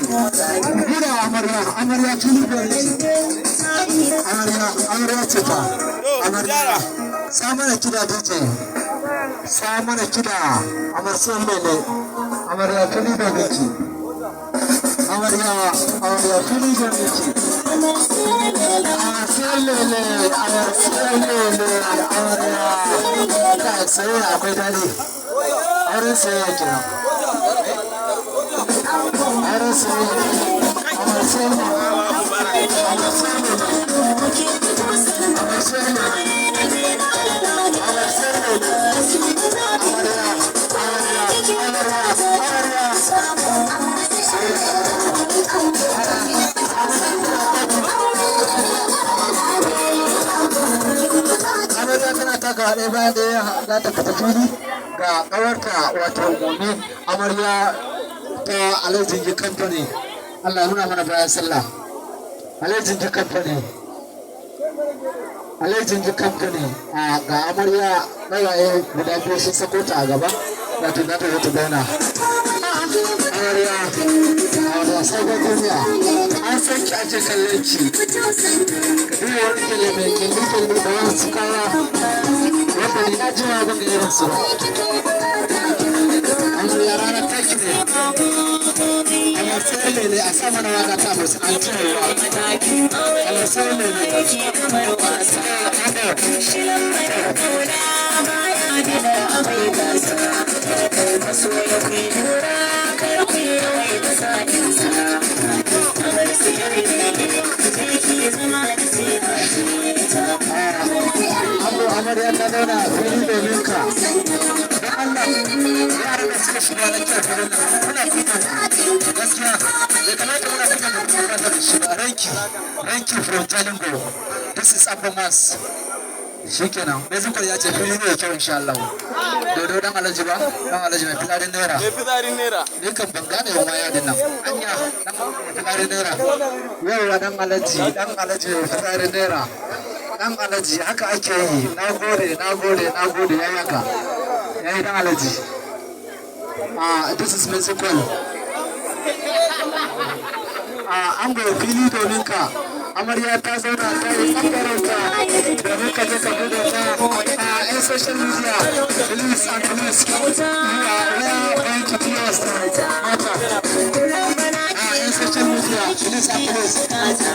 Buɗe amarya, amarya fili domin ki. Amarya, amarya ce ta. Amarya. Sa mana kiɗa, DJ. Sa mana kiɗa. Amarya lele. Amarya, fili domin ki. Amarya, amarya, fili domin ki. Amarya lele, amarya lele, amarya. Kai, soyayya akwai daɗi. Auren soyayya kenan. Auren soyayya. Amarya lele. Amarya lele. Amarya lele. Amarya lele. Amarya, amarya, amarya, amarya. Amarya tana takawa ɗaya bayan ɗaya za ta fita fili ga ƙawarta, wato Momi, amarya ta Alhaji Kamfani. Allah ya nuna mana bayan sallah. Alhaji Kamfani. Alhaji Kamfani a ga amarya, ƙawaye guda biyu sun sako ta a gaba, wato za ta zo ta zauna. Amarya, amarya sabon duniya. An san ki, ake kallon ki. Ka duba wani kyalle mai kyalli kyalli da wasu kaya wanda ni na jima ban ga irin su ba. Amarya, ranar taki ne. Amarya lele, a sa mana waka ta musu an cewa. Amarya lele. Shi lamarin kauna baya bidar amai gasa. Masoya, ku yi lura, kar ku yi yawaita sa'insa. Kamar su yarda je ki zama nasiha ta. Ango, amarya ta zauna a fili domin ka. Don Allah, yaran da suka shiga na kyau filin nan, muna kunya gaskiya, bai kamata muna kunya da mutum ba da shi ba. Ranki, ranki from Jalingo. This is Abba Mas. Shikenan, Mexico ya ce fili ne kyau, insha Allah. Dodo dan Alhaji ba, dan Alhaji mai fitsarin naira. Mai fitsarin naira. Ni kan ban gane wa yadin nan. Anya, dan fitsarin naira. Yauwa, dan Alhaji, dan Alhaji mai fitsarin naira. Dan Alhaji, haka ake yi. Na gode, na gode, na gode, ya haka. Ya yi, dan Alhaji. Ah, this is musical. Ah, an goyi fili domin ka. Amarya ta zauna ta yi tsambaranta domin ka je ka bude ta a yan social media. Please and please, we are going to us mata. A yan social media, please and please,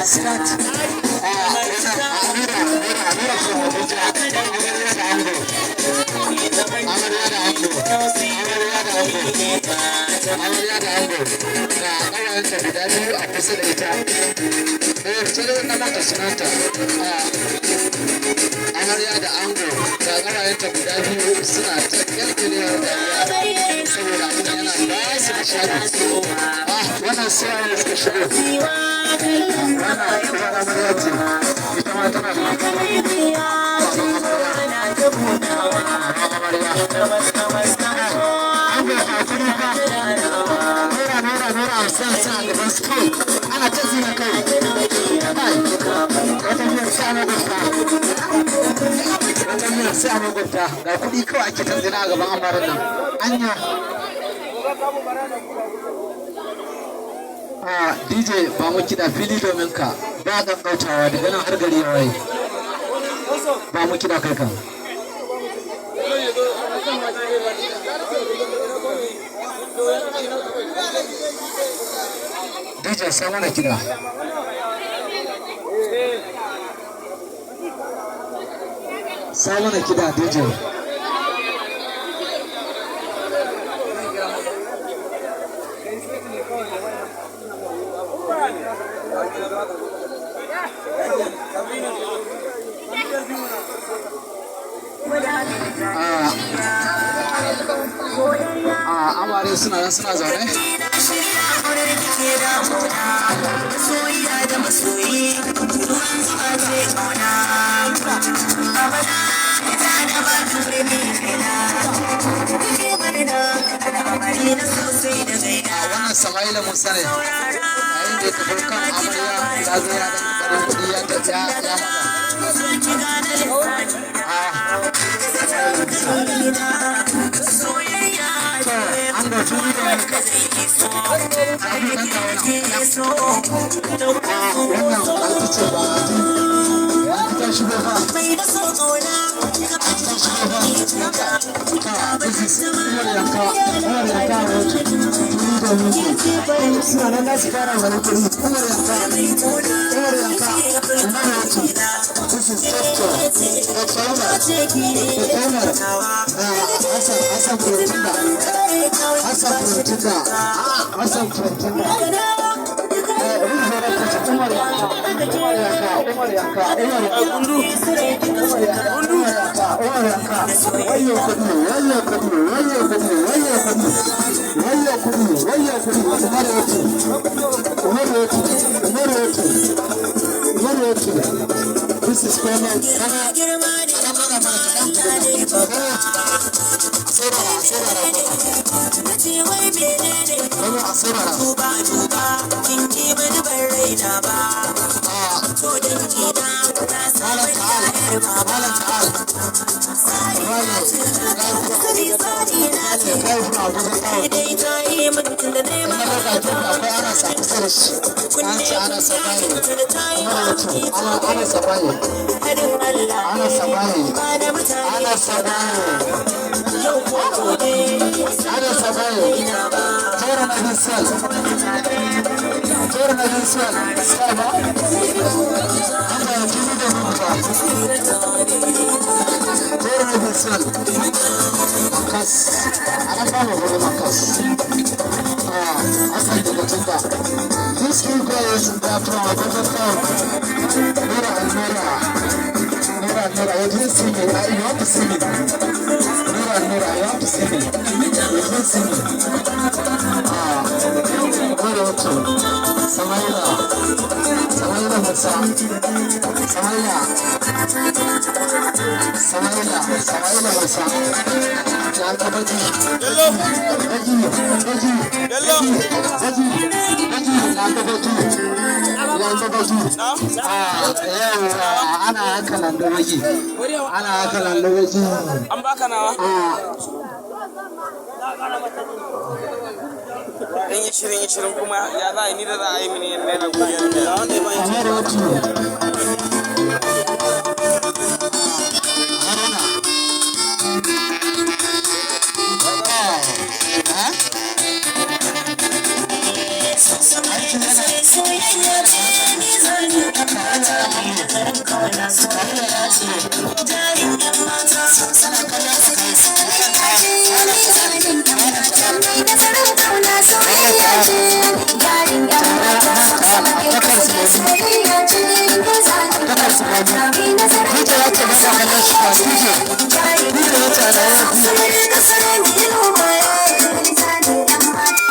start. Ah, wannan Amira, Amira, Amira from Abuja, amarya da ango. Amarya da ango. Amarya da ango. Amarya da ango. Ga ƙawayenta guda biyu a kusa da ita. Eh, sai dai na mata sunanta. Ah, amarya da ango, ga ƙawayenta guda biyu suna ta kyalkyalewar dariya saboda abin yana ba su nishaɗi. Ah, wannan sai ne suka shigo. Wannan uwar amarya ce. Ita ma tana da baban amarya. Baban amarya. Ango, hakuri fa. Naira, naira, naira 50 50 a gaban su kawai. Ana ta zina kai. Kai. Wata miyar sai a magwabta. Wata miyar sai a magwabta. Ga kuɗi kawai ake ta zina a gaban amaran nan. Anya. Ah, DJ, ba mu kiɗa, fili domin ka. Ba ƙaƙƙautawa daga nan har gari ya waye. Ba mu kiɗa kai kan. DJ, sai mana kiɗa. Sa mana kiɗa, DJ. Ah, amare suna nan suna zaune. Soyayya da masoyi ruwan zuba ce kauna abada ita da ba ture mai kaina kuke murna al'amari na sosai da gaina. A wannan Sama'ila Musa ne. Yayin da ya tafi kan amarya, ya zo ya ɗan karin kuɗi ya ta ya ya matsa. Ki gane lissafi Ah, Sama'ila Musa. na soyayya. An ga fili da ka. Wannan anti ce ba anti. Anti ta shigo fa. Anti ta shigo fa. Ka, this is Umar Yanka. Umar Yanka Road. Fili da muku. Suna nan za su fara wani kuɗi. Umar Yanka. Umar Yanka. Umar Yanka. This is Doctor. Dr. Umar. Dr. Umar. Hassan, Hassan Kurotunda. Hassan Kurotunda. Hassan Kurotunda. Umar Yanka. Umar Yanka. Umar Yanka. Umar Yanka. Umar Yanka. Umar Yanka. Umar Yanka. Wayyo kuɗi, wayyo kuɗi, wayyo kuɗi, wayyo kuɗi. Wayyo kuɗi, wayyo kuɗi. Umar Yanka. Umar Yanka. Umar Yanka. Umar Yanka. This is Kwame. Ana ana mana mana kaɗan tukuna. Saurara, saurara kuma. Wani a saurara. Duba duba, kin ki bani ban raina ba. Ah, To dangi na na Malam samu Ta'al, yayar baba. Malam Ta'al. Wale, Sani sani na ce kai from Abuja town. dai ta yi min tunda dai In na ɗauka gefe akwai Anas a kusa da shi. An ce Anas Sabaye. Umar Yatu, ana Anas Sabaye. Hadin Allah Anas Sabaye. ba da mutane Anas Sabaye. yau ko gobe. Anas Sabaye. Jera na Hinsel. Jera na Hinsel. Sky ba? An ga fili da rubuta. Jera na Hinsel. Makas. Ana ba mu gudu Makas. Ah, Hassan daga Tunga. These two guys, they are from Abuja town. Nura and Nura. Nura and Nura, you didn't see me. You want to see me. Nura and Nura, you want to see me. You didn't see me. Ah, Nura Otu. Samaila. Samaila Musa. Samaila. Samaila. Samaila Musa. Ya ka baki. Baki. Baki. Bello. Baki. Baki. Ya ka baki. Ya ka baki. Ah, yawwa, ana haka nan da baki. Ana haka nan da baki. An baka nawa? Ah, In yi shirin yi shirin kuma ya za a yi ni da za a yi mini naira godiya da wanda ya bani. Umar Otu. Haruna. Ah, eh? Soyayya ce mizani yan mata, nazarin kauna soyayya ce jarin yan mata. Soyayya ce mizanin yan mata, mai nazarin kauna soyayya ce jarin yan mata. Soyayya ce mizanin yan mata, mai nazarin DJ ya ce ba sa kallon shi ba. DJ. jarin DJ ya ce ana yin mata. Mizanin yan mata.